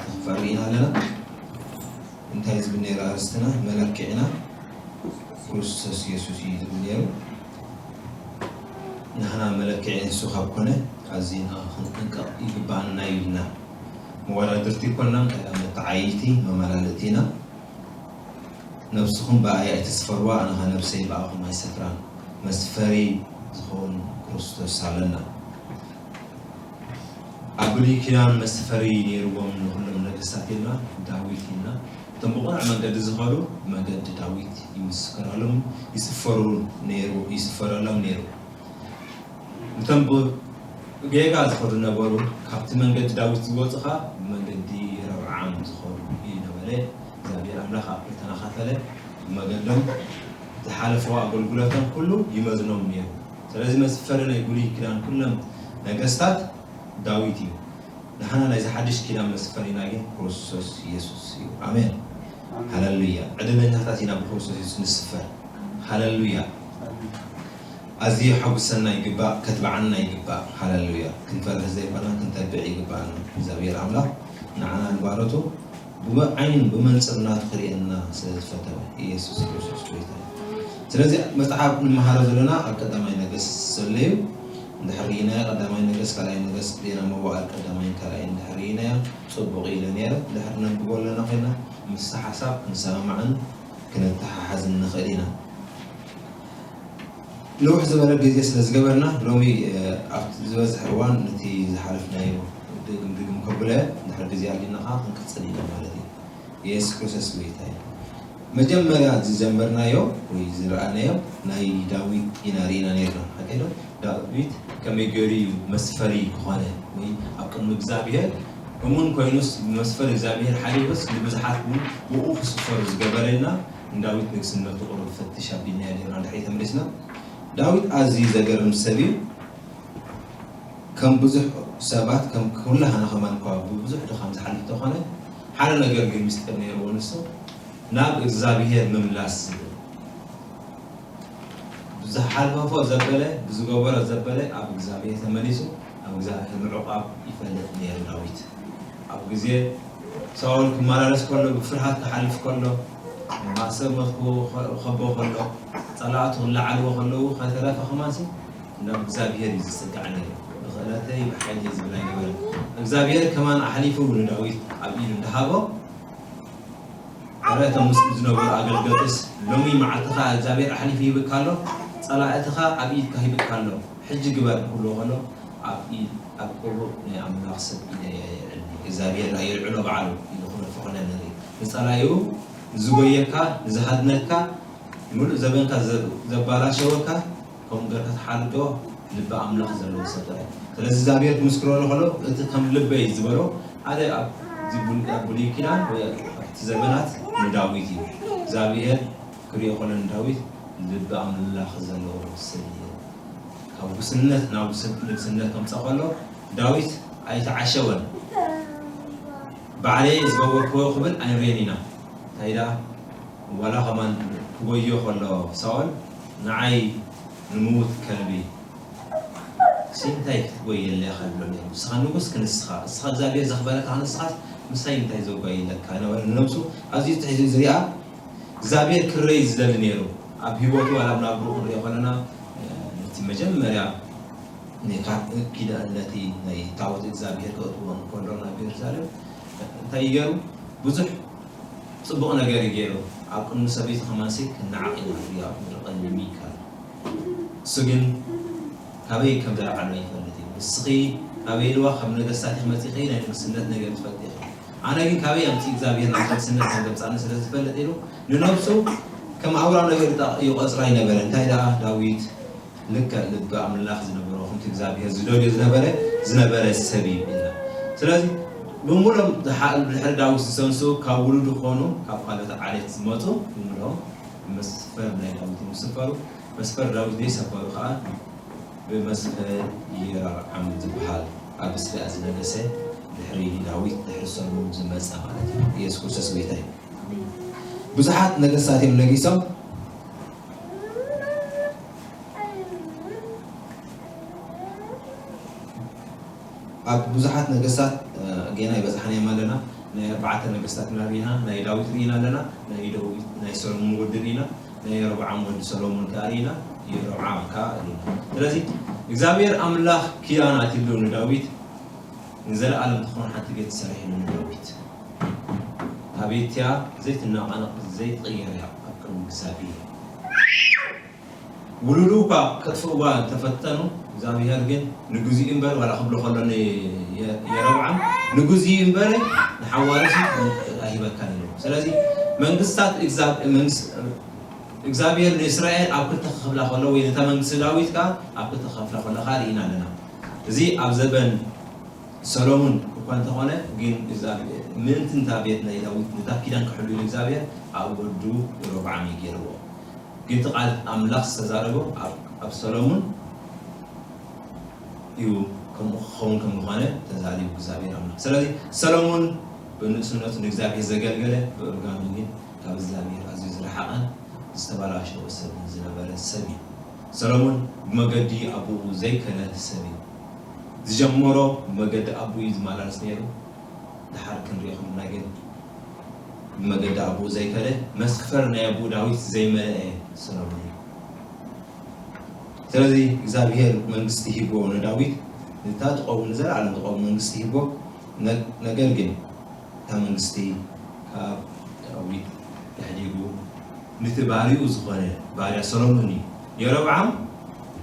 ክፈሪ ኢና ኣለና። እንታይ ዝብል ነይሩ ኣርእስትና? መለክዕና ክርስቶስ የሱስ እዩ ዝብል ነይሩ። ንሕና መለክዒ ንሱ ካብ ኮነ ኣዚና ክንጥንቀቕ ይግባኣና ኢልና። መወዳድርቲ ኮና፣ እንታይ መተዓይይቲ መመላለእቲ ኢና። ነብስኹም ብኣይ ኣይትስፈርዋ፣ ኣነ ኸ ነብሰይ ብኣኹም ኣይሰፍራን። መስፈሪ ዝኸውን ክርስቶስ ኣለና። ኣብ ብሉይ ኪዳን መስፈሪ ነይርዎም ንኹሎም ነገስታት ኢልና፣ ዳዊት ኢልና። እቶም ብቕኑዕ መንገዲ ዝኸዱ ብመንገዲ ዳዊት ይምስከረሎም፣ ይስፈሩ ነይሩ፣ ይስፈረሎም ነይሩ። እቶም ብጌጋ ዝኸዱ ነበሩ፣ ካብቲ መንገዲ ዳዊት ዝወፁ ኸዓ ብመንገዲ ረብዓም ዝኸዱ እዩ ነበረ። እግዚኣብሔር ኣምላኽ ኣብ ክልተ ናኸፈለ ብመገዶም ዝሓለፈዎ ኣገልግሎቶም ኩሉ ይመዝኖም ነይሩ። ስለዚ መስፈሪ ናይ ብሉይ ኪዳን ኩሎም ነገስታት ዳዊት እዩ። ንሕና ናይዚ ሓድሽ ኪዳን መስፈሪና ግን ክርስቶስ ኢየሱስ እዩ። ኣሜን። ኣሜን። ሃሌሉያ። ዕድለኛታት ኢና ብክርስቶስ ኢየሱስ ንስፈር። ሃሌሉያ። ኣሜን። ኣዝዩ የሐጉሰና ይግባእ፣ ከትብዓና ይግባእ። ሃሌሉያ። ክንፈርህ ዘይኮና ክንተብዕ ይግባኣና። እግዚኣብሔር ኣምላኽ ንዓና ንባሮቱ ብዓይኑን ብመንጽር ናቱ ክርእየና ስለ ዝፈተወ ኢየሱስ ክርስቶስ ጎይታ እዩ። ስለዚ መጽሓፍ ንመሃሮ ዘለና ኣብ ቀዳማይ ነገስት ዘሎ እዩ። እንድሕር ርኢናዮ ቀዳማይ ነገስት፣ ካልኣይ ነገስት፣ ዜና መዋዕል ቀዳማይን ካልኣይን እንድሕር ርኢናዮ ጽቡቕ ኢለ ነይረ። እንድሕር ነንብቦ ኣለና ኮይና ምስቲ ሓሳብ ክንሰማማዕን ክንተሓሓዝን ንኽእል ኢና። ንውሕ ዝበለ ግዜ ስለ ዝገበርና ሎሚ፣ እ፣ ኣብቲ ዝበዝሕ እዋን ነቲ ዝሓለፍናዮ ድግም ድግም ከብሎ እየ። እንድሕር ግዜ ኣሊና ኸዓ ክንቅጽል ኢና ማለት እዩ። ኢየሱስ ክርስቶስ ጎይታ እዩ። መጀመርያ ዝጀመርናዮ ወይ ዝረኣናዮ ናይ ዳዊት ኢና ርኢና ነይርና። ሓቂ ዶ? ዳዊት ከመይ ገይሩ እዩ መስፈሪ ዝኾነ ወይ ኣብ ቅድሚ እግዚኣብሔር እሙን ኮይኑስ ብመስፈሪ እግዚኣብሔር ሓሊፉስ ንብዙሓት እውን ብኡ ክስፈሩ ዝገበረልና ንዳዊት ንግስነቱ ቁሩብ ፈትሽ ኣቢልናዮ ነይርና። ድሕሪ ተመሊስና ዳዊት ኣዝዩ ዘገርም ሰብ እዩ። ከም ብዙሕ ሰባት ከም ኩላህና ከማን እኳ ብብዙሕ ድኻም ዝሓልፍ እንተኾነ ሓደ ነገር ግን ምስጢር ነይርዎ ንሱ ናብ እግዚኣብሔር ምምላስ ዝብል ብዝሓለፎ ዘበለ ብዝገበሮ ዘበለ ኣብ እግዚኣብሔር ተመሊሱ ኣብ እግዚኣብሔር ምዕቋብ ይፈልጥ ነይሩ ዳዊት። ኣብ ግዜ ሳኦል ክመላለስ ከሎ ብፍርሃት ክሓልፍ ከሎ ማእሰር ሞት ክኸቦ ከሎ ጸላእቱ ክለዓልዎ ከለዉ ከይተረፈ ከማንሲ ናብ እግዚኣብሔር እዩ ዝጽጋዕ ነይሩ። ብኽእለተይ ብሓይለይ ዝብል ኣይነበረን። እግዚኣብሔር ከማን ኣሕሊፉ ንዳዊት ኣብ ኢዱ እንዳሃቦ ኣረ እቶም ምስኡ ዝነበሩ ኣገልገልትስ ሎሚ መዓልትኻ እግዚኣብሔር ኣሕሊፉ ይህብካ ኣሎ፣ ጸላእትኻ ኣብ ኢድካ ሂብካ ኣሎ፣ ሕጂ ግበር ክብሎ ከሎ ኣብ ኢድ ኣብ ቁሩብ ናይ ኣምላኽ ሰብ ኢደ የዕልኒ እግዚኣብሔር የልዕሎ ባዕሉ ኢሉ ክነፍኾ ነርኢ ንጸላዩ ንዝጎየካ ንዝሃድነካ ምሉእ ዘበንካ ዘባላሸወካ ከምኡ ገርካ ትሓርዶ ልቢ ኣምላኽ ዘለዎ ሰብ ጥራይ። ስለዚ እግዚኣብሔር ክምስክረሉ ከሎ እቲ ከም ልበይ ዝበሎ ሓደ ኣብ ብሉይ ኪዳን ወይ ኣብቲ ዘመናት ንዳዊት እዩ እግዚኣብሔር ክሪኦ ከሎ ንዳዊት ልቢ ኣምላኽ ዘለዎ ሰብ እዩ። ካብ ጉስነት ናብ ንግስነት ከምፀ ከሎ ዳዊት ኣይተዓሸወን። ባዕለየ ዝገበርክዎ ክብል ኣይንሪኦን ኢና እንታይ ዳ ዋላ ከማን ክጎዮ ከሎ ሳኦል ንዓይ ንምዉት ከልቢ ሲ እንታይ ክትጎየለይ ኢኻ ዝብሎ ነይሩ። ንስኻ ንጉስ ክንስኻ እስኻ እግዚኣብሔር ዘኽበረካ ክንስኻስ ምሳይ እንታይ ዘጓየለካ ነበረ ንነብሱ ኣዝዩ ትሕዚ ዝሪኣ እግዚኣብሔር ክረይ ዝደሊ ነይሩ ኣብ ህይወቱ ዋላ ኣብ ናብሩ ክንሪኦ ከለና ነቲ መጀመርያ ኪዳን ነቲ ናይ ታቦት እግዚኣብሔር ከእትዎ እንከሎ ናብ ኢየሩሳሌም እንታይ ይገሩ ብዙሕ ጽቡቕ ነገር እዩ ገይሩ ኣብ ቅድሚ ሰበይቲ ከማንሲ ክነዓቕ ኢና ንሪኦ ንርቐ ሚካል እሱ ግን ካበይ ከም ዘልዓሎ ይፈልጥ እዩ ንስኺ ካበይ ኢልዋ ካብ ነገስታት ኢኺ መጺኺ ናይ ንግስነት ነገር ትፈልጥ ኢኺ ኣነ ግን ካበይ ኣምፂ እግዚኣብሔር ናብ ንግስነት ከም ዘምፃኒ ስለ ዝፈልጥ ኢሉ ንነብሱ ከም ኣውራ ነገር ይቆፅራ ይነበረ እንታይ ደኣ ዳዊት ልክዕ ልቢ ኣምላኽ ዝነበሮ ከምቲ እግዚኣብሔር ዝደልዮ ዝነበረ ዝነበረ ሰብ እዩ ኢልና ስለዚ ብምሎም ድሕሪ ዳዊት ዝሰንሱ ካብ ውሉዱ ክኾኑ ካብ ካልኦት ዓሌት ዝመፁ ብምሎም መስፈር ናይ ዳዊት ምስፈሩ መስፈር ዳዊት ዘይሰፈሩ ከዓ ብመስፈር የራብዓም ዝበሃል ኣብ እስራኤል ዝነገሰ ድሕሪ ዳዊት ድሕሪ ሰሎሞን ዝመፀ ማለት እዩ ኢየሱስ ክርስቶስ ጎይታ እዩ ብዙሓት ነገስታት እዮም ነጊሶም ኣብ ብዙሓት ነገስታት ጌና ይበፅሓና እዮም ኣለና ናይ ኣርባዕተ ነገስታት ኢና ርኢና፣ ናይ ዳዊት ርኢና ኣለና፣ ናይ ዳዊት ናይ ሰሎሞን ወዲ ርኢና፣ ናይ የሮብዓም ወዲ ሰሎሞን ከኣ ርኢና፣ የሮብዓም ከኣ ርኢና። ስለዚ እግዚኣብሔር ኣምላኽ ኪዳን ኣትዩሉ ንዳዊት፣ ንዘለኣለም ትኾን ሓንቲ ቤት ሰሪሕሉ ንዳዊት። ኣቤትያ ዘይትነቓነቕ ዘይትቕየር እያ ኣብ ቅድሚ እግዚኣብሔር። ውሉዱ እኳ ከጥፍእዋ እንተፈተኑ እግዚኣብሔር ግን ንግዚኡ እምበር ዋላ ክብሎ ከሎ የረብዓም ንግዚኡ እምበር ንሓዋርሱ ኣይበካን ኢሉ። ስለዚ መንግስታት እግዚኣብሔር ንእስራኤል ኣብ ክልተ ክኸፍላ ከሎ ወይ ነታ መንግስቲ ዳዊት ከዓ ኣብ ክልተ ክኸፍላ ከሎ ከዓ ርኢና ኣለና። እዚ ኣብ ዘበን ሰሎሙን እኳ እንተኾነ ግን ምእንቲ እንታ ቤት ናይ ዳዊት ነታ ኪዳን ክሕሉ ኢሉ እግዚኣብሔር ኣብ ወዱ ረብዓም እዩ ገይርዎ። ግን እቲ ቃል ኣምላኽ ዝተዛረቦ ኣብ ሰሎሙን እዩ ከምኡ ክኸውን ከም ዝኾነ ተዛሪቡ እግዚኣብሔር ኣምላኽ። ስለዚ ሰሎሙን ብንእስነቱ ንእግዚኣብሔር ዘገልገለ ብእርጋኑ ግን ካብ እግዚኣብሔር ኣዝዩ ዝረሓቐን ዝተበላሸወ ሰብ ዝነበረ ሰብ እዩ። ሰሎሙን ብመገዲ ኣቦኡ ዘይከነ ሰብ እዩ። ዝጀመሮ ብመገዲ ኣቦኡ እዩ ዝመላለስ ነይሩ። ድሓር ክንሪኦ ከለና ግን ብመገዲ ኣቦኡ ዘይከደ መስክፈር ናይ ኣቦኡ ዳዊት ዘይመለአ ሰሎሙን እዩ። ስለዚ እግዚኣብሔር መንግስቲ ሂብዎ ንዳዊት፣ ነታ ትኸውን ንዘለኣለም ትኸውን መንግስቲ ሂብዎ። ነገር ግን እታ መንግስቲ ካብ ዳዊት ተሕዲጉ ንቲ ባርዩ ዝኾነ ባርያ ሰሎሙን እዩ። የሮብዓም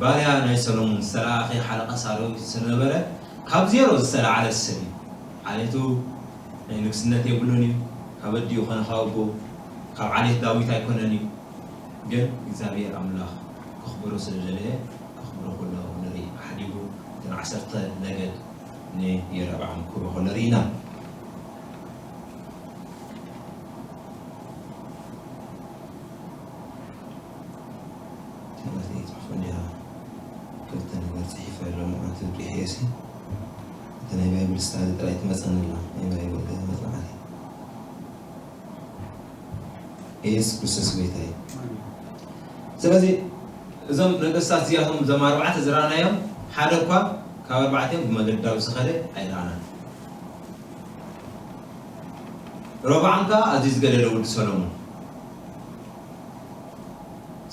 ባርያ ናይ ሰሎሙን ዝተላኣኸ ሓለቓ ሳሮዊት ስለነበረ ካብ ዜሮ ዝተላዓለ ሰብ እዩ። ዓሌቱ ናይ ንግስነት የብሉን እዩ። ካብ ኣዲኡ ኮነ ካብ ኣቦ ካብ ዓሌት ዳዊት ኣይኮነን እዩ። ግን እግዚኣብሔር ኣምላኽ ከኽብሮ ስለ ደለየ ከኽብሮ ከሎ ንርኢ። ኣሕዲጉ እተን ዓሰርተ ነገድ ንየረብዓም ክህቦ ከሎ ርኢና። ትምህርቲ ጽሑፍ እንዲያ ክልተ ነገር ጽሒፈ ኣለኹ። ኣንቲ ብሪሕየሲ እቲ ናይ ባይብል ስታዲ ጥራይ ትመጸኒ ኣላ። ናይ ባይብል መጽናዕቲ። ኢየሱስ ክርስቶስ ጎይታ እዩ። ስለዚ እዞም ነገስታት እዚኣቶም እዞም ኣርባዕተ ዝረኣናዮም ሓደ እኳ ካብ ኣርባዕቲኦም ብመገዲ ዳዊት ዝኸደ ኣይረኣናን። ሮብዓም ከኣ ኣዝዩ ዝገደደ ወዲ ሰሎሞን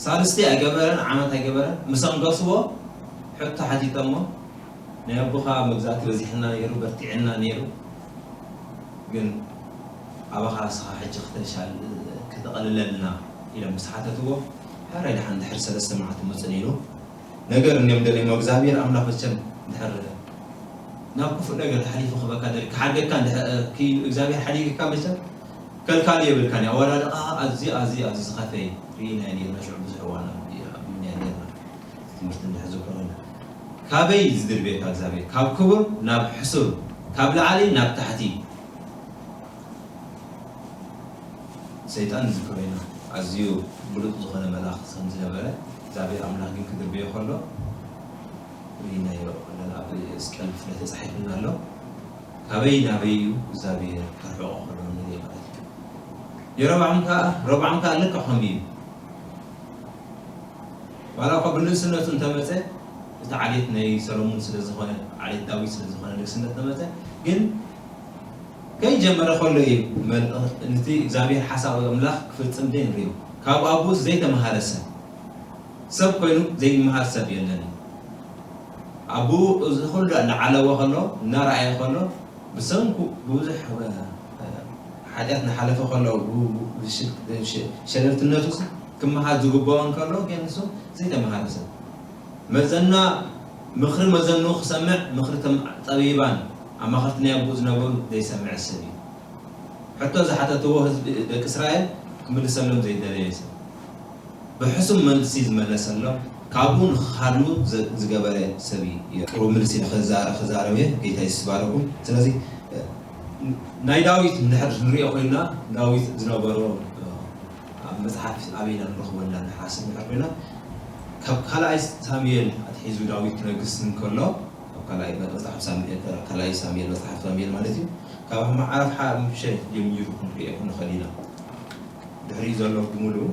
ሳልስቲ ኣይገበረን፣ ዓመት ኣይገበረን፣ ምስ ኣንገስዎ ሕቶ ሓቲቶሞ፣ ናይ ኣቦኻ መግዛእቲ በዚሕና ነይሩ፣ በርቲዕና ነይሩ፣ ግን ኣባኻ ንስኻ ሕጂ ክተሻል-፣ ክተቐልለልና ኢሎም ምስ ሓተትዎ፣ ሕራይ ደሓን ድሕሪ ሰለስተ መዓልቲ መጽእ ኢሉ። ነገር እንዲኦም ደልዮም እግዚኣብሔር ኣምላኽ መቸም ድሕር ናብ ክፉእ ነገር ተሓሊፉ ክበካ ደል ክሓደግካ እንድሕር ክኢሉ እግዚኣብሔር ሓዲግካ መቸም ከልካሊ የብልካን እዩ። ኣወዳድቓ ኣዝዩ ኣዝዩ ኣዝዩ ዝኸፈየ ርኢና ኔርና። ሽዑ ብዙሕ እዋን ኣብ ኣብ ዱንያ ኔርና ትምህርቲ እንድሕር ዝብሎ ኮይና ካበይ ዝድርብየካ እግዚኣብሔር ካብ ክቡር ናብ ሕሱር ካብ ላዕሊ ናብ ታሕቲ ሰይጣን ዝፍረና ኣዝዩ ብሉጽ ዝኾነ መልኣኽ ከም ዝነበረ እግዚኣብሔር ኣምላኽ ግን ክድርብዮ ከሎ ርኢናዮ ኣለና። ኣብ እስቀል ብፍላይ ተጻሒፍና ኣሎ። ካበይ ናበይ እዩ እግዚኣብሔር ከርሕቆ ከሎ ንርኢ ማለት እዩ። የሮብዓም ከኣ ሮብዓም ከኣ ልክዕ ከምኡ እዩ። ዋላ እኳ ብንእስነቱ እንተመጸ እቲ ዓሌት ናይ ሰሎሙን ስለ ዝኾነ ዓሌት ዳዊት ስለ ዝኾነ ንግስነት ተመጸ ግን ከይጀመረ ከሎ እዩ መልእኽ-፣ ነቲ እግዚኣብሔር ሓሳብ ኣምላኽ ክፍጽም ደይ ንርእዮ። ካብ ኣቦኡ ዘይተመሃረ ሰብ፣ ሰብ ኮይኑ ዘይመሃር ሰብ የለን እዩ። ኣቦኡ እዚ ኩሉ እናዓለወ ከሎ፣ እናረኣየ ከሎ፣ ብሰንኩ ብብዙሕ፣ እ፣ ሓጢኣት እናሓለፈ ከሎ፣ ብ-፣ ብ-፣ ሽ-፣ ሽ-፣ ሸለልትነቱ ክመሃር ዝግብኦ እንከሎ፣ ግን ንሱ ዘይተመሃረ ሰብ። መዘና፣ ምኽሪ መዘንኡ ክሰምዕ፣ ምኽሪ ተም-፣ ጠቢባን ኣማኸርቲ ናይ ኣቦኡ ዝነበሩ ዘይሰምዕ ሰብ እዩ። ሕቶ ዝሓተትዎ ህዝቢ ደቂ እስራኤል ክምልሰሎም ዘይደለየ ሰብ። ብሕሱም መልሲ ዝመለሰሎም፣ ካብኡ ንኽሃድሙ ዝ-፣ ዝገበረ ሰብ እዩ። ጥሩ መልሲ ንኽዛ-፣ ክዛረብ እየ። ጌታ የሱስ ይባረኩም። ስለዚ፣ እ፣ ናይ ዳዊት እንድሕር ንሪኦ ኮይንና፣ ዳዊት ዝነበሮ፣ እ፣ ኣብ መጽሓፍ ኣበይና ንረኽቦ ኣለና እንድሕር ሓስብ እንድሕር ኮይና፣ ካብ ካልኣይ ሳሙኤል ኣትሒዙ ዳዊት ክነግስ እንከሎ፣ ኣብ ካልኣይ መጽሓፍ ሳሙኤል፣ ካልኣይ ሳሙኤል፣ መጽሓፍ ሳሙኤል ማለት እዩ። ካብ ምዕራፍ ሓሙሽተ ጀሚሩ ክንሪኦ ክንኽእል ኢና። ድሕሪኡ ዘሎ ብምሉኡ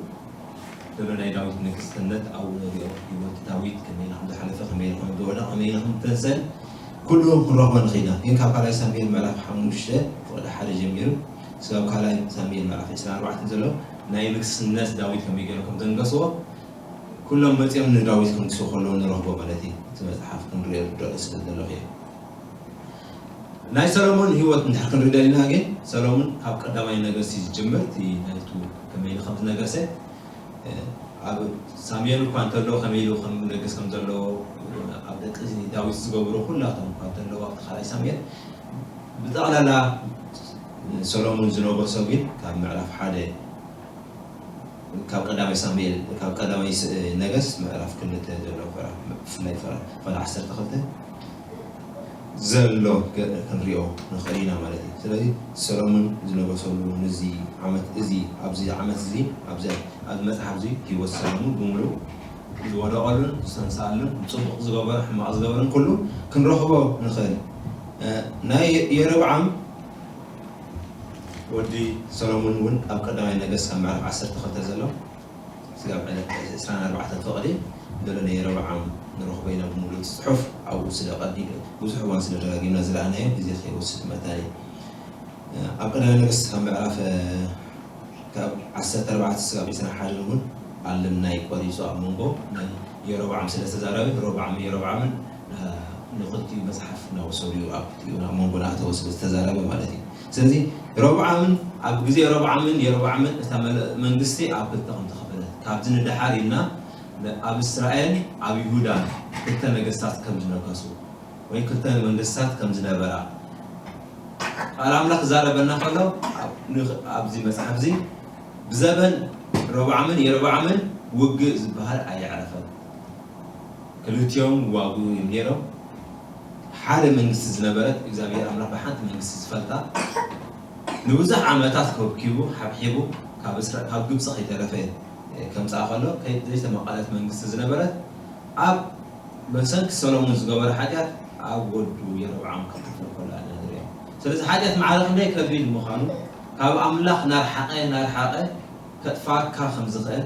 ዘሎ ናይ ዳዊት ንግስነት ኣብኡ ንሪኦ። ህይወት ዳዊት ከመይ ኢሉ ከም ዝሓለፈ፣ ከመይ ኢሉ ከም ዝወደቐ፣ ከመይ ኢሉ ከም ዝተንሰን፣ ኩሉ ክንረኽቦ ንኽእል ኢና። ግን ካብ ካልኣይ ሳሙኤል ምዕራፍ ሓሙሽተ ፍቕዲ ሓደ ጀሚሩ ክሳብ ካልኣይ ሳሙኤል ምዕራፍ ዕስራን ኣርባዕተን ዘሎ ናይ ንግስነት ዳዊት ከመይ ገይሮም ከም ዘንገስዎ ኩሎም መፂኦም ንዳዊት ከንግስዎ ከለዉ ንረኽቦ ማለት እዩ። እቲ መፅሓፍ ክንሪኦ ንደሎ ስለ ዘለኹ እየ። ናይ ሰሎሞን ህይወት እንድሕር ክንርኢ ደሊና ግን ሰሎሞን ካብ ቀዳማይ ነገስቲ ዝጅምር እቲ ናይቱ ከመይ ኢሉ ከም ዝነገሰ ኣብ ሳሙኤል እኳ እንተሎ ከመይ ኢሉ ከም ዝነግስ ከም ዘለዎ ኣብ ደቂ ዳዊት ዝገብሩ ኩላቶም እኳ እንተለዉ ኣብቲ ካልኣይ ሳሙኤል ብጠቕላላ ሰሎሞን ዝነገሶ ግን ካብ ምዕራፍ ሓደ ካብ ቀዳማይ ሳሙኤል ካብ ቀዳማይ ነገስት ምዕራፍ ክልተ ዘሎ ብፍላይ ፈራ ዓሰርተ ክልተ ዘሎ ክንሪኦ ንኽእል ኢና ማለት እዩ። ስለዚ ሰሎሞን ዝነገሰሉ ንዚ ዓመት እዚ ኣብዚ ዓመት እዚ ኣብዚ ኣብዚ መፅሓፍ እዚ ህይወት ሰሎሞን ብምሉእ ዝወደቐሉን ዝተንስኣሉን ፅቡቕ ዝገበረ ሕማቕ ዝገበረን ኩሉ ክንረኽቦ ንኽእል። ናይ የረብዓም ወዲ ሰሎሞን እውን ኣብ ቀዳማይ ነገስት ኣብ ምዕራፍ ዓሰርተ ክልተ ዘሎ ስጋብ ዕለት ዕስራን ኣርባዕተን ፍቕዲ ዘሎ ናይ የረብዓም ንረኽቦ ኢና ብምሉእ እቲ ፅሑፍ ኣብኡ ስለ ቀዲ ብዙሕ እዋን ስለ ደጋጊምና ዝረኣናዮ ግዜ ከይወስድ መታን እዩ። ኣብ ቀዳማይ ነገስት ካብ ምዕራፍ ካብ ዓሰርተ ኣርባዕተ ስጋብ ዕስራን ሓደን እውን ኣልምናይ ቆሪፁ ኣብ መንጎ ናይ የሮብዓም ስለ ዝተዛረበ ሮብዓምን የሮብዓምን ንክልቲኡ መፅሓፍ እናወሰዱ እዩ ኣብ ክልቲኡ ናብ መንጎ እናእተወ ስለ ዝተዛረበ ማለት እዩ። ስለዚ ሮብዓምን ኣብ ግዜ ሮብዓምን የሮብዓምን እታ መንግስቲ ኣብ ክልተ ከም ተኸፈለት ካብዚ ንደሓር ኢልና ኣብ እስራኤል ኣብ ይሁዳ ክልተ ነገስታት ከም ዝነገሱ ወይ ክልተ መንግስታት ከም ዝነበራ ቃል ኣምላኽ ክዛረበና ከሎ ኣብዚ መፅሓፍ እዚ ብዘበን ሮብዓምን የሮብዓምን ውግእ ዝበሃል ኣየዕረፈን። ክልቲኦም ይዋግኡ እዮም ነይሮም። ሓደ መንግስቲ ዝነበረት እግዚኣብሔር ኣምላኽ ብሓንቲ መንግስቲ ዝፈልጣ ንብዙሕ ዓመታት ከብኪቡ ሓብሒቡ ካብ ግብፂ ከይተረፈ ከምፅኣ ከሎ ዘይተመቐለት መንግስቲ ዝነበረት ኣብ ብሰንኪ ሰሎሞን ዝገበረ ሓጢኣት ኣብ ወዱ የሮብዓም ክኽፈል ከሎ ኢና ንሪኦ። ስለዚ ሓጢኣት ማዕረ ክንደይ ከቢድ ምዃኑ ካብ ኣምላኽ ናርሓቐ ናርሓቐ ከጥፋካ ከም ዝኽእል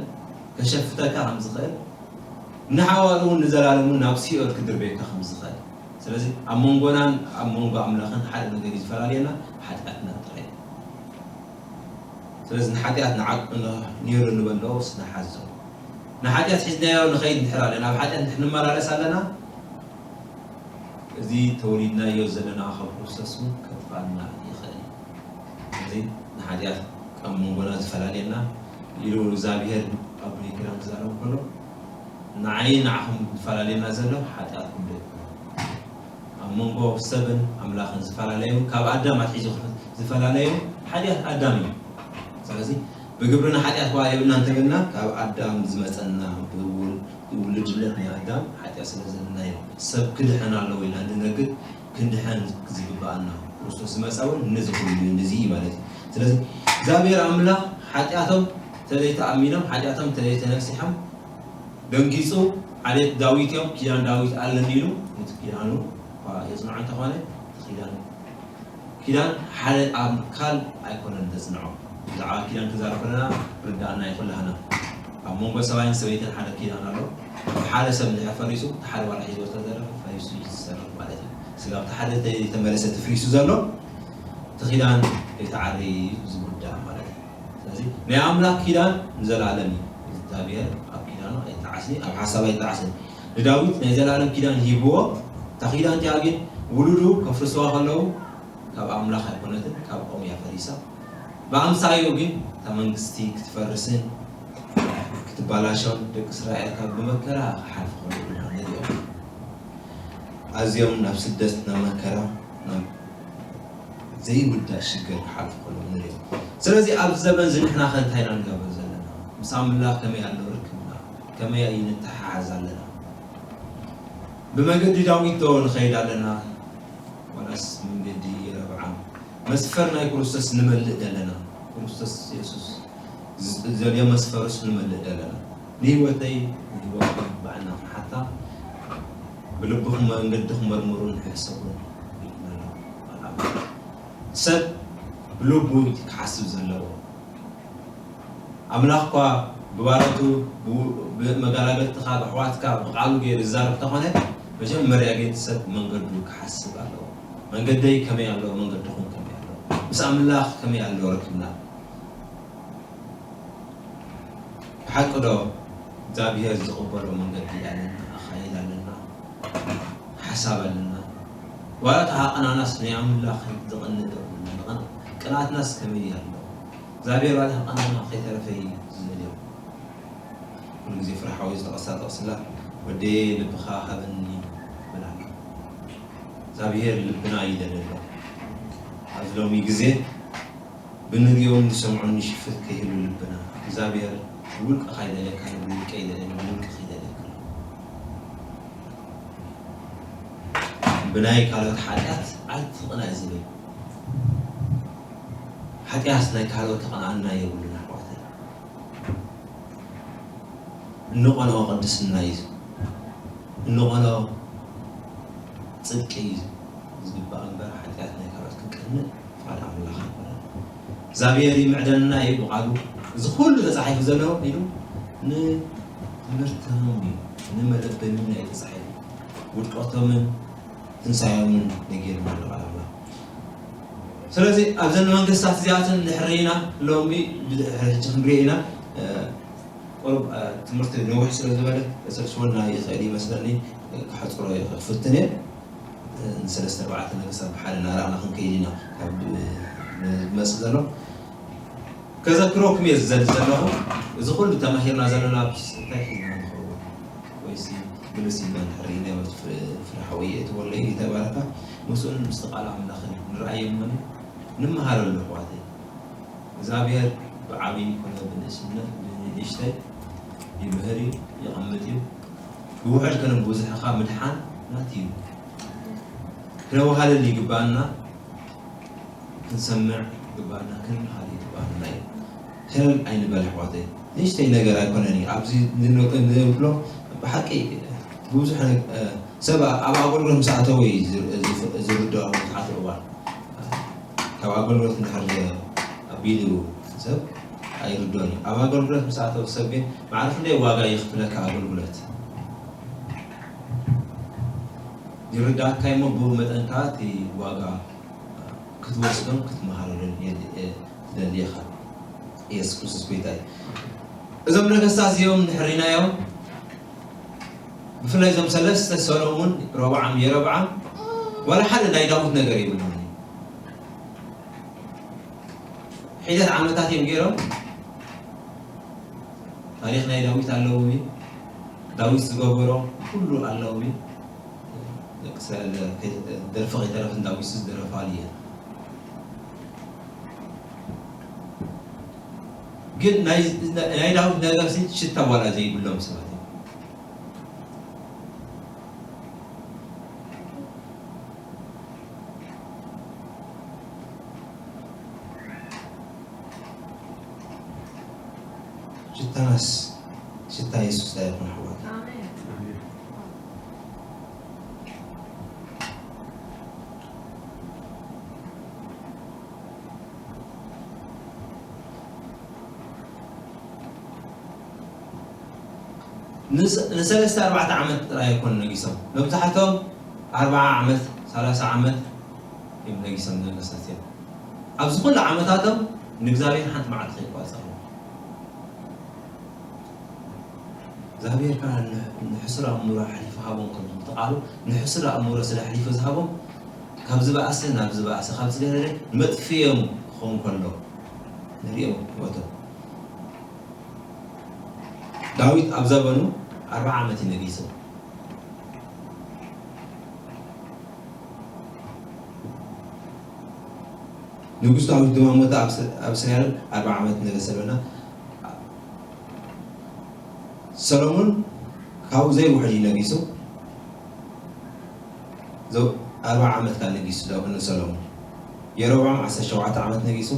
ከሸፍተካ ከም ዝኽእል ንሓዋሩ እውን ንዘላለሙ ናብ ሲኦል ክድርበየካ ከም ዝኽእል ስለዚ ኣብ መንጎናን ኣብ መንጎ ኣምላኽን ሓደ ነገር እዩ ዝፈላለየና ሓጢኣትና ጥራይ። ስለዚ ንሓጢኣት ንዓቅ ነይሩ ንበሎ ስናሓዞ ንሓጢኣት ሒዝናዮ ንኸይድ እንድሕር ኣለና ኣብ ሓጢኣት እንድሕር ንመላለስ ኣለና እዚ ተወሊድናዮ ዘለና ካብ ክርስቶስ እውን ከጥፋና ይኽእል እዩ። እዚ ንሓጢኣት ካብ መንጎና ዝፈላልየና ኢሉ እግዚኣብሔር ኣብ ብሉይ ኪዳን ክዛረብ ከሎ ንዓይ ንዓኹም ዝፈላልየና ዘሎ ሓጢኣትኩም ዶ ይኮነ? ኣብ መንጎ ሰብን ኣምላኽን ዝፈላለዩ ካብ ኣዳም ኣትሒዙ ዝፈላለዩ ሓጢኣት ኣዳም እዩ። ስለዚ ብግብርና ሓጢኣት ከኣ የብልና እንተበልና ካብ ኣዳም ዝመፀና ብውልድነት ናይ ኣዳም ሓጢኣት ስለ ዘለና እዩ። ሰብ ክድሕን ኣለዎ ኢልና እንድነግር ክንድሕን ዝግብኣና ክርስቶስ ዝመፃ እውን ነዚ ኩሉ እዩ ነዚ እዩ ማለት እዩ። ስለዚ እግዚኣብሔር ኣምላኽ ሓጢኣቶም ተዘይተኣሚኖም ሓጢኣቶም ተዘይተነሲሖም ደንጊፁ ዓሌት ዳዊት እዮም ኪዳን ዳዊት ኣለኒ ኢሉ ነቲ ኪዳኑ የፅንዖ እንተኾነ ኪዳን ኪዳን ሓደ ኣካል ኣይኮነን ዘፅንዖ። ብዛዕባ ኪዳን ክዛረብ ከለና ርዳእና ይኹላህና ኣብ መንጎ ሰብኣይን ሰበይትን ሓደ ኪዳን ኣሎ። ሓደ ሰብ እንድሕር ፈሪሱ እቲ ሓደ ዋላ ሒዝዎ ዝተዘረፈ ፈሪሱ እዩ ዝሰርፍ ማለት እዩ። ስጋብ እቲ ሓደ ተመለሰ እቲ ፍሪሱ ዘሎ እቲ ኪዳን ከይተዓረየ እዩ ዝውዳእ ማለት እዩ። ስለዚ ናይ ኣምላኽ ኪዳን ንዘለኣለም እዩ። እግዚኣብሔር ኣብ ኪዳኑ ኣይጠዓስን ኣብ ሓሳብ ኣይጠዓስን። ንዳዊት ናይ ዘለኣለም ኪዳን ሂብዎ እታ ኪዳን እቲኣ ግን ውሉዱ ከፍርስዋ ከለዉ ካብ ኣምላኽ ኣይኮነትን ካብ ኦም እያ ፈሪሳ። ብኣምሳይኡ ግን እታ መንግስቲ ክትፈርስን ክትበላሾን ደቂ እስራኤል ካብ ብመከራ ክሓልፉ ከለዉ ኢና ንሪኦም። ኣዝዮም ናብ ስደት ናብ መከራ ናብ ዘይውዳእ ሽግር ክሓልፉ ከለዉ ንሪኦም። ስለዚ ኣብዚ ዘበን እዚ ንሕና ከ እንታይ ኢና ንገብር ዘለና? ምስ ኣምላኽ ከመይ ኣሎ ርክብና? ከመይ እዩ ንተሓሓዝ ኣለና? ብመገዲ ዳዊት ዶ ንኸይድ ኣለና? ዋላስ መንገዲ የረብዓም መስፈር ናይ ክርስቶስ ንመልእ ዘለና ክርስቶስ የሱስ ዘልዮ መስፈርስ ንመልእ ዘለና ንህይወተይ ንህይወት ባዕልና ክንሓታ ብልብኹም መንገዲ ክመርምሩ ንሕሰቡ። ሰብ ብልቡ ክሓስብ ዘለዎ ኣምላኽ እኳ ብባሮቱ ብመጋላገልትኻ ብኣሕዋትካ ብቃሉ ገይሩ ዝዛረብ እንተኾነ መጀመርያ ግን ሰብ መንገዱ ክሓስብ ኣለዎ። መንገደይ ከመይ ኣሎ? መንገድኹም ከመይ ኣሎ? ምስ ኣምላኽ ከመይ ኣሎ ርክብና? ብሓቂ ዶ እግዚኣብሔር ዝቕበሎ መንገዲ ኣለና? ኣኻይድ ኣለና? ሓሳብ ኣለና? ዋላ ተሃቐናናስ ናይ ኣምላኽ ዝቐንእ ዶ? ቅንኣትናስ ከመይ ኣሎ? እግዚኣብሔር ዋላ ሃቐናና ከይተረፈ እዩ ዝደልዮ። ኩሉ ግዜ ፍርሓዊ ዝተቐሳ ጠቕስላ፣ "ወደየ ልብኻ ሃበኒ" በላና። እግዚኣብሔር ልብና ይደለሎ። ኣብዚ ሎሚ ግዜ ብንሪኦም ንሰምዖን ንሽፍት ከይህሉ ልብና። እግዚኣብሔር ውልቅኻ ይደለካ፣ ብውልቀ ይደለኒ፣ ብውልቅኺ ይደለካ። ብናይ ካልኦት ሓጢኣት ኣይትቕናእ ዝብል። ሓጢኣት ናይ ካልኦት ተቐናኣና የብሉን ኣሕዋተይ። እንቐንኦ ቅድስና እዩ። እንቐንኦ ጽድቂ እዩ ዝግባእ እምበር ሓጢኣት ናይ ካልኦት ክንቀንእ ፍቓድ ኣምላኽ ኣይኮነን። እግዚኣብሔር ይምዕደልና እዩ ብቓሉ። እዚ ኩሉ ተጻሒፉ ዘሎ ኢሉ ንትምህርቶም እዩ፣ ንመለበሚና እዩ ተጻሒፉ። ውድቀቶምን ትንሳኤኦምን ነጊርና ኣሎ ቃል ኣምላኽ። ስለዚ ኣብዘን መንግስታት እዚኣተን እንድሕር ርኢና ሎሚ ብድሕሪ ሕጂ ክንሪኦ ኢና። እ፣ ቁሩብ፣ እ፣ ትምህርቲ ነዊሕ ስለ ዝበለ ተሰልስወና ይኽእል ይመስለኒ፣ እ፣ ክሓጽሮ ይኽእል ክፍትን እየ። እ፣ ንሰለስተ ኣርባዕተ ነገስታት ብሓደ እናረኣና ክንከይድ ኢና ካብ፣ እ፣ ዝመጽእ ዘሎ። ከዘክረኩም እየ ዝደሊ ዘለኹ፣ እዚ ኩሉ ተማሂርና ዘለና እንታይ ሒዝና ንኸውን? ወይሲ ብሉስ ኢልና እንድሕር ርኢናዮ፣ ፍረ፣ ፍረ ሓወይ የእትወለይ ይተባረካ፣ ምስኡን ምስቲ ቃል ኣምላኽን ንረኣዮ እሞ ንምሃረሉ ኣሕዋተይ። እግዚኣብሔር ብዓብዪ ኮነ ብንእስነት፣ ብንእሽተይ ይምህር እዩ፣ ይቐምጥ እዩ። ብውሑድ ኮነ ብብዙሕኻ ምድሓን ናቱ እዩ። ክነወሃለል ይግባኣና፣ ክንሰምዕ ይግባኣና፣ ክንመሃር ይግባኣና እዩ። ሸለል ኣይንበል ኣሕዋተይ። ንእሽተይ ነገር ኣይኮነን እዩ። ኣብዚ ንብሎ ብሓቂ ብዙሕ ነ-፣ ሰብ ኣብ ኣገልግሎት ምስ ኣተወ እዩ ዝር-፣ ዝፍ-፣ ዝርድኦ ብዙሓት እዋን። ካብ ኣገልግሎት እንድሕር ኣቢሉ ሰብ ኣይርድኦን እዩ። ኣብ ኣገልግሎት ምስ ኣተወ ሰብ ግን ማዕረ ክንደይ ዋጋ ይኽፍለካ ኣገልግሎት። ይርዳእካ እሞ ብኡ መጠን ከኣ እቲ ዋጋ ክትወስዶን ክትመሃረሉን የድ-፣ እ፣ ትደሊ ኢኻ። ኢየሱስ ክርስቶስ ጎይታ እዩ። እዞም ነገስታት እዚኦም እንድሕር ርኢናዮም፣ ብፍላይ እዞም ሰለስተ ሰሎሙን፣ ሮብዓም፣ የሮብዓም፣ ዋላ ሓደ ናይ ዳዊት ነገር የብሎምን። ሒደት ዓመታት እዮም ገይሮም። ታሪኽ ናይ ዳዊት ኣለዎም እዩ። ዳዊት ዝገበሮ ኩሉ ኣለዎም እዩ። ደቂ እስራኤል ከይ-፣ ደርፊ ከይተረፈ ንዳዊት ዝደረፋሉ እየን። ግን ናይ፣ ናይ ዳዊት ነገር ሲ ሽታ ዋላ ዘይብሎም ሰባት እዮም። ሽታናስ ሽታ የሱስ ዳኣ ይኹን ኣሕዋት። ኣሜን። ንስ-፣ ንሰለስተ ኣርባዕተ ዓመት ጥራይ ኣይኮኑ ነጊሶም። መብዛሕቶም ኣርብዓ ዓመት፣ ሰላሳ ዓመት እዮም ነጊሶም ነገስታት እዮም። ኣብዚ ኩሉ ዓመታቶም ንእግዚኣብሔር ሓንቲ መዓልቲ ከይቋጸሩ። እግዚኣብሔር ከኣ ን-፣ ንሕሱር ኣእምሮ ኣሕሊፉ ሃቦም፣ ከም ዝብሉ ቃሉ፣ ንሕሱር ኣእምሮ ስለ ኣሕሊፉ ዝሃቦም፣ ካብ ዝበኣሰ ናብ ዝበኣሰ፣ ካብ ዝገደደ ንመጥፍኦም ክኸውን ከሎ ንርእዮም ህይወቶም። ዳዊት ኣብ ዘበኑ ኣርብዓ ዓመት እዩ ነጊሱ። ንጉስ ዳዊት ድማ ሞተ፣ ኣብ ስ-፣ ኣብ እስራኤል ኣርብዓ ዓመት ነገሰ በልና። ሰሎሞን ካብኡ ዘይውሕድ እዩ ነጊሱ። ዘው-፣ ኣርብዓ ዓመት ካብ ነጊሱ ዳዊት ንሰሎሞን። የሮብዓም ዓሰርተ ሸውዓተ ዓመት ነጊሱ።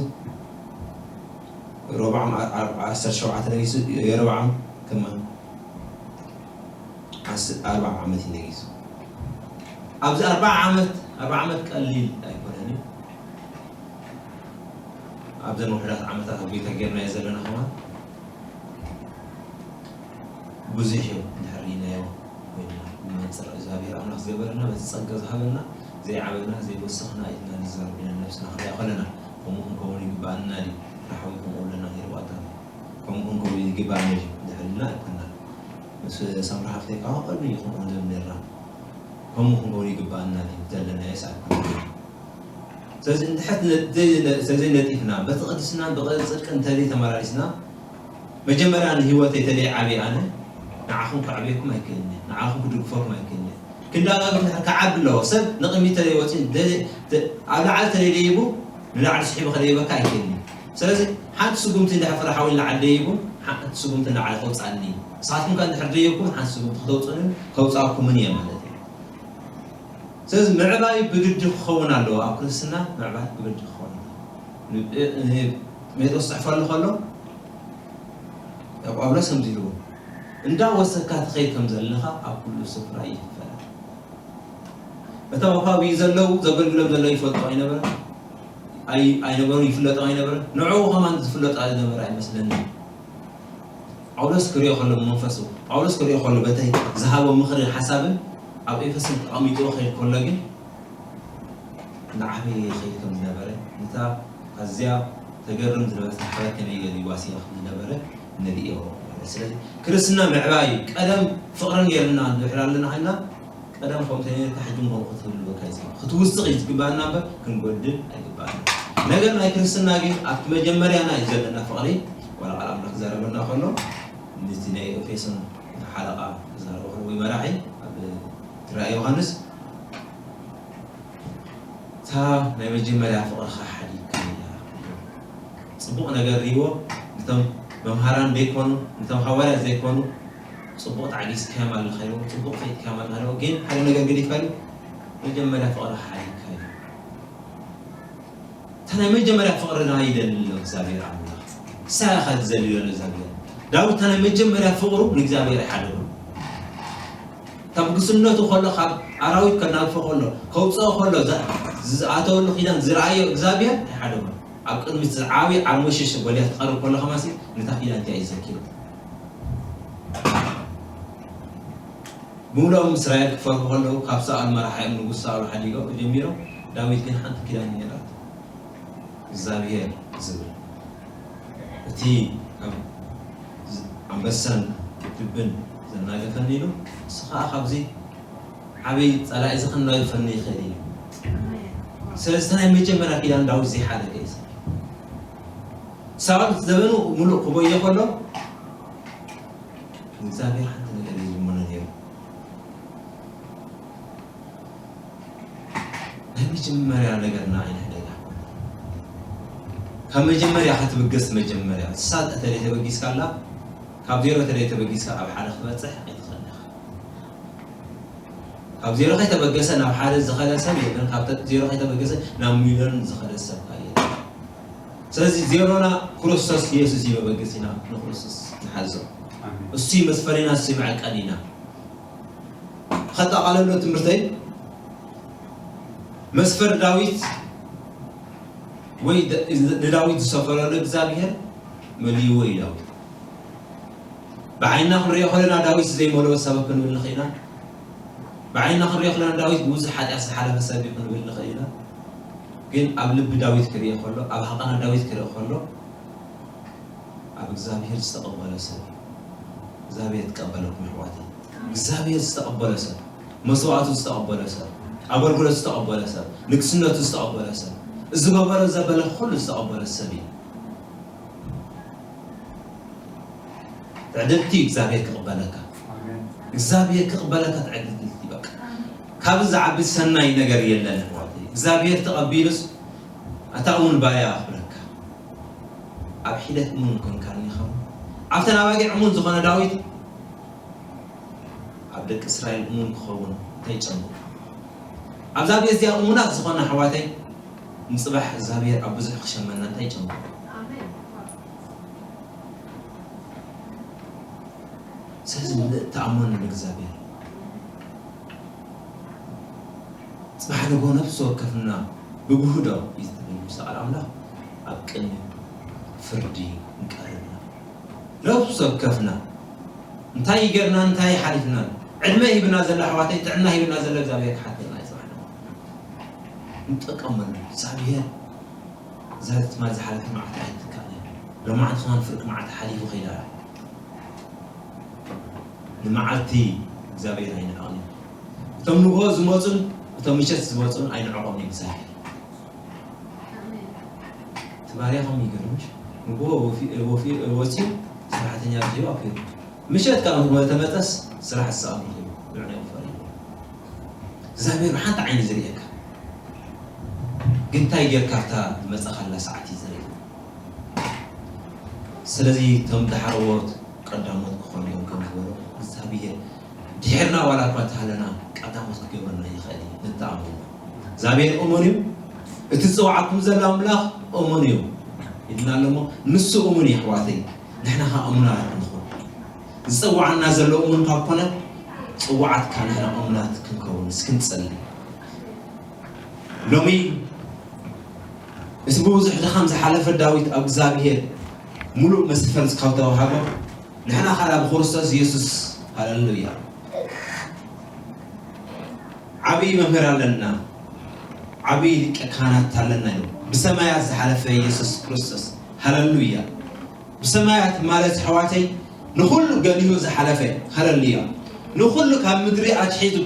ሮብዓም ዓ-፣ ዓ-፣ ዓሰርተ ሸውዓተ ነጊሱ፣ የሮብዓም ከማን ዓስ-፣ ኣርብዓ ዓመት እዩ ነጊሱ። ኣብዚ ኣርብዓ ዓመት፣ ኣርብዓ ዓመት ቀሊል ኣይኮነን እዩ። ኣብዘን ውሕዳት ዓመታት ኣብ ጎይታ ጌርናዮ ዘለና ከማን ብዙሕ እዩ እንድሕር ርኢናዮ። ንመንፅር እግዚኣብሔር ኣምላኽ ዝገበረና፣ በቲ ጸጋ ዝሃበና ዘይዓበና ዘይወሰኽና ኢልና ንዛረብ ኢና። ነብስና ክንሪኣ ከለና ከምኡ ክንከውን ይግባኣና ድዩ? ራሕዊ ከምኡ ኣለና ነይርዋታ። ከምኡ ክንከውን ይግባኣና ድዩ? ድሕልና ኣይኮና። ምስ ሳምራ ሃፍተይ ከዓ ቀሉ እዩ ከምኡ ንብል ነርና። ከምኡ ክንከውን ይግባኣና ድዩ? ዘለና የስ ኣይኮና። ስለዚ እንድሕር ዘይነ- ስለዘይነጢፍና በቲ ቅድስናን ብጽድቂ እንተዘይ ተመላሊስና፣ መጀመርያ ንህይወተይ ተደይ ዓብየ ኣነ ንዓኹም ከዕብየኩም ኣይክእልን እየ፣ ንዓኹም ክድግፈኩም ኣይክእልን እየ። ክንዲ ኣጋግብ እንድሕር ክዓቢ ኣለዎ። ሰብ ንቕድሚት ተደይ ወፂኡ ደ- ደ- ኣብ ላዕሊ ተደይ ደይቡ ንላዕሊ ስሒቡ ከደይበካ ኣይክእልን እዩ። ስለዚ ሓንቲ ስጉምቲ እንድሕር ፍረ ሓዊ ንላዕሊ ደይቡ ሓንቲ ስጉምቲ ንላዕሊ ከውፅኣኒ እዩ። ንስኻትኩም ከ እንድሕር ደይብኩም ሓንቲ ስጉምቲ ከተውፅኡኒ ከውፅኣኩምን እየ ማለት እዩ። ስለዚ ምዕባይ ብግዲ ክኸውን ኣለዎ። ኣብ ክርስትና ምዕባይ ብግዲ ክኸውን ኣለዎ። ን- ን- ጴጥሮስ ጽሕፈሉ ከሎ ጳውሎስ ከምዚ ኢልዎ፣ እንዳ ወሰካ ትኸይድ ከም ዘለኻ ኣብ ኩሉ ስፍራ ይፈለጥ። እቶም ኣብ ከባቢኡ ዘለዉ ዘገልግሎም ዘለዉ ይፈልጡ ኣይነበረ ኣይ- ኣይነበሩ ይፍለጡ ኣይነበረ ንዕኡ ከማን ዝፍለጡ ኣይነበረ ኣይመስለኒ። ጳውሎስ ክሪኦ ከሎ መንፈሱ ጳውሎስ ክሪኦ ከሎ በተይ ዝሃቦ ምኽርን ሓሳብን ኣብ ኤፌሶን ተቐሚጥዎ ከይድ ከሎ ግን ንዓበየ ይኸይድ ከም ዝነበረ፣ ነታ ኣዝያ ተገርም ዝነበረት ማሕበር ከመይ ገይሩ ይዋስያ ከም ዝነበረ ንርእዮ። ስለዚ ክርስትና ምዕባይ እዩ። ቀደም ፍቕሪ ነይርና ንድሕር ኣለና ሃልና ቀደም ከምኡ ተነይርካ ሕጂ ምኾኑ ክትህልወካ እዩ ዝግባእ። ክትውስኽ እዩ ዝግባኣና እምበር ክንጎድል ኣይግባኣና። ነገር ናይ ክርስትና ግን ኣብቲ መጀመርያና እዩ ዘለና ፍቕሪ። ዋላ ቃል ኣምላኽ ክዛረበና ከሎ ነቲ ናይ ኤፌሶን ሓለቓ ክዛረበ ከሎ ወይ መራሒ ኣብ ራእይ ዮሃንስ እታ ናይ መጀመርያ ፍቕርኻ ሓዲግካ እያ። ጽቡቕ ነገር ሪዎ ነቶም መምሃራን ዘይኮኑ ነቶም ሃዋርያት ዘይኮኑ ጽቡቕ ተዓጊስካዮም ኣለኻ ኢልዎ ጽቡቕ ፈይጥካዮም ኣለኻ ኢልዎ ግን ሓደ ነገር ገዲፍካሉ መጀመርያ ፍቕርኻ ሓዲግካ እዩ። እታ ናይ መጀመርያ ፍቕርና ይደሊ ኣሎ እግዚኣብሔር ኣምላኽ። ንሳ ኢኻ ትዘሊ ዘሎ እግዚኣብሔር። ዳዊት እታ ናይ መጀመርያ ፍቕሩ ንእግዚኣብሔር ኣይሓደጎን። ካብ ግስነቱ ከሎ ካብ ኣራዊት ከናግፎ ከሎ ከውፅኦ ከሎ ዝኣተወሉ ኪዳን ዝረኣዮ እግዚኣብሔር ኣይሓደጎን። ኣብ ቅድሚት ዝዓብይ ዓርሞሸሸ ጎልያት ክቐርብ ከሎ ከማሲ ነታ ኪዳን እንታይ እዩ ዘኪሩ? ብምሉኦም እስራኤል ክፈርሁ ከለዉ ካብ ሳኦል መራሒኦም ንጉስ ሳኦል ሓዲጎም ጀሚሮም ዳዊት ግን ሓንቲ ኪዳን ነይራቶ እግዚኣብሔር ዝብል እቲ ካብ ኣንበሳን ድብን ዘናገፈኒ ኢሉ ንሱ ከዓ ካብዚ ዓብይ ፀላኢ እዚ ክናገፈኒ ይኽእል እዩ። ስለዚ እቲ ናይ መጀመርያ ኪዳን ዳዊት ዘይሓደገ እዩ። ሳኦል ዘበኑ ሙሉእ ክበዮ ከሎ እግዚኣብሔር ሓንቲ ነገር እዩ ዝልምኖ ነይሩ። ናይ መጀመርያ ነገርና ኣይንሕደጋ። ካብ መጀመርያ ክትብገስ መጀመርያ ሳልጠ ተለይ ተበጊስካ ኣላ ካብ ዜሮ ተለይ ተበጊስካ ኣብ ሓደ ክትበፅሕ ኣይትኽእል ኢኻ። ካብ ዜሮ ከይተበገሰ ናብ ሓደ ዝኸደ ሰብ የለን። ካብ ተ- ዜሮ ከይተበገሰ ናብ ሚልዮን ዝኸደ ሰብ ከ የለን። ስለዚ ዜሮና ክርስቶስ ኢየሱስ እዩ መበገሲና ንክርስቶስ ንሓዞ። እሱ እዩ መስፈሪና እሱ እዩ መዐቀኒና። ከጠቓለሎ ትምህርተይ መስፈር ዳዊት ወይ ደ- ንዳዊት ዝሰፈረሉ እግዚኣብሔር መሊዎ እዩ ዳዊት። ብዓይንና ክንሪኦ ከለና ዳዊት ዘይመልኦ ሰብ ክንብል ንኽእል ኢና። ብዓይንና ክንሪኦ ከለና ዳዊት ብብዙሕ ሓጢኣት ዝሓለፈ ሰብ እዩ ክንብል ንኽእል ኢና። ግን ኣብ ልቢ ዳዊት ክሪኦ ከሎ ኣብ ሃቐና ዳዊት ክሪኦ ከሎ ኣብ እግዚኣብሔር ዝተቐበሎ ሰብ እዩ። እግዚኣብሔር ትቀበለኩም ኣሕዋተይ። እግዚኣብሔር ዝተቐበሎ ሰብ፣ መስዋእቱ ዝተቐበሎ ሰብ፣ ኣገልግሎት ዝተቐበሎ ሰብ፣ ንግስነቱ ዝተቐበሎ ሰብ፣ እዚ ገበሮ ዘበለ ኩሉ ዝተቐበሎ ሰብ እዩ። ትዕድልቲ እግዚኣብሔር ክቕበለካ እግዚኣብሔር ክቕበለካ ትዕድልቲ በቃ። ካብ ዝዓቢ ሰናይ ነገር የለን ኣሕዋተይ። እግዚኣብሔር ተቐቢሉስ ኣታ እውን ባርያ ክብለካ ኣብ ሒደት እሙን ኮንካ ኒኻ ኣብተን ኣባጊዕ እሙን ዝኾነ ዳዊት ኣብ ደቂ እስራኤል እሙን ክኸውን እንታይ ጨምሩ ኣብዛ ቤት እዚኣ እሙናት ዝኾነ ኣሕዋተይ ንፅባሕ እግዚኣብሔር ኣብ ብዙሕ ክሸመና እንታይ ጨምሩ ስለዚ ምልእ ተኣመኑ ንእግዚኣብሔር። ጽባሕ ንግሆ ነፍሲ ወከፍና ብግሁዶ እዩ ዝብል ምሳል ኣምላኽ ኣብ ቅድሚ ፍርዲ ንቀርብና። ነፍሲ ወከፍና እንታይ ይገርና እንታይ ሓሊፍና ዕድመ ሂብና ዘሎ ኣሕዋተይ፣ ጥዕና ሂብና ዘሎ እግዚኣብሔር ክሓተና እዩ። ንጥቀመሉ። እግዚኣብሔር እዛ ትማል ዝሓለፈ መዓልቲ ኣይትካእን። ሎማዓንቲ ከማን ፍርቂ መዓልቲ ሓሊፉ ከይዳ። ንመዓልቲ እግዚኣብሔር ኣይንዕቐን እዩ። እቶም ንግሆ ዝመፁን እቶም ምሸት ዝመፁን ኣይንዕቆም እዩ እግዚኣብሔር። ትባርያኹም ይገርምሽ። ንግሆ ወፊ- ወፊ- ወፂኡ ሰራሕተኛ ዝህዩ ኣኪሉ ምሸት ካብ ተመፀስ ስራሕ ዝሰኣኑ ይህዩ። ልዕና ይፈሪ እግዚኣብሔር ብሓንቲ ዓይኒ ዝርእየካ ግን እንታይ ጌርካ ኣብታ መፀኻላ ሰዓት እዩ ዝርኢ። ስለዚ እቶም ዳሕረዎት ቀዳሞት ክኾኑ እዮም ከም ዝበሎ እግዚኣብሔር ድሕርና ዋላ እኳ እንተሃለና ቀዳሞት ክገብረና ይኽእል እዩ። ንተኣምኖ እግዚኣብሔር እሙን እዩ። እቲ ዝፅዋዓኩም ዘሎ ኣምላኽ እሙን እዩ ኢልና ኣለሞ ንሱ እሙን እዩ ኣሕዋተይ። ንሕና ኸዓ እሙናት ንኹን። ዝፅዋዓና ዘሎ እሙን ካብ ኮነ ፅዋዓት ካብ ንሕና እሙናት ክንከውን እስኪ ንፀሊ። ሎሚ እቲ ብብዙሕ ድኻም ዝሓለፈ ዳዊት ኣብ እግዚኣብሔር ሙሉእ መሰፈር ካብ ተዋሃቦ ንሕና ካላ ብክርስቶስ ኢየሱስ ሃለሉያ ዓብዪ መምህር ኣለና። ዓብዪ ሊቀ ካህናት ኣለና እዩ። ብሰማያት ዝሓለፈ ኢየሱስ ክርስቶስ ሃለሉያ። ብሰማያት ማለት ኣሕዋተይ ንኹሉ ገሊሁ ዝሓለፈ ሃለሉያ። ንኹሉ ካብ ምድሪ ኣትሒዙ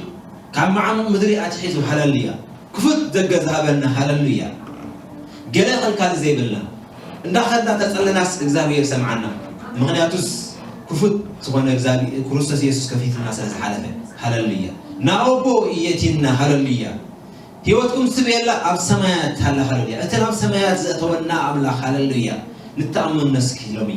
ካብ መዓሙቕ ምድሪ ኣትሒዙ ሃለሉያ። ክፉት ደገ ዝሃበና ሃለሉያ። ገለ ከልካሊ ዘይብልና እንዳኸድና ተጸለናስ እግዚኣብሔር ሰምዓና። ምኽንያቱስ ክፉት ዝኾነ እግዚኣብሔር ክርስቶስ ኢየሱስ ከፊትና ስለ ዝሓለፈ ሃለሉያ። ናብ ኣቦ እየቲና ሃለሉያ። ህይወትኩም ስብየላ ኣብ ሰማያት ታላ ሃለሉያ። እቲ ናብ ሰማያት ዘእተወና ኣምላኽ ሃለሉያ። ንተኣመኖ እስኪ ሎሚ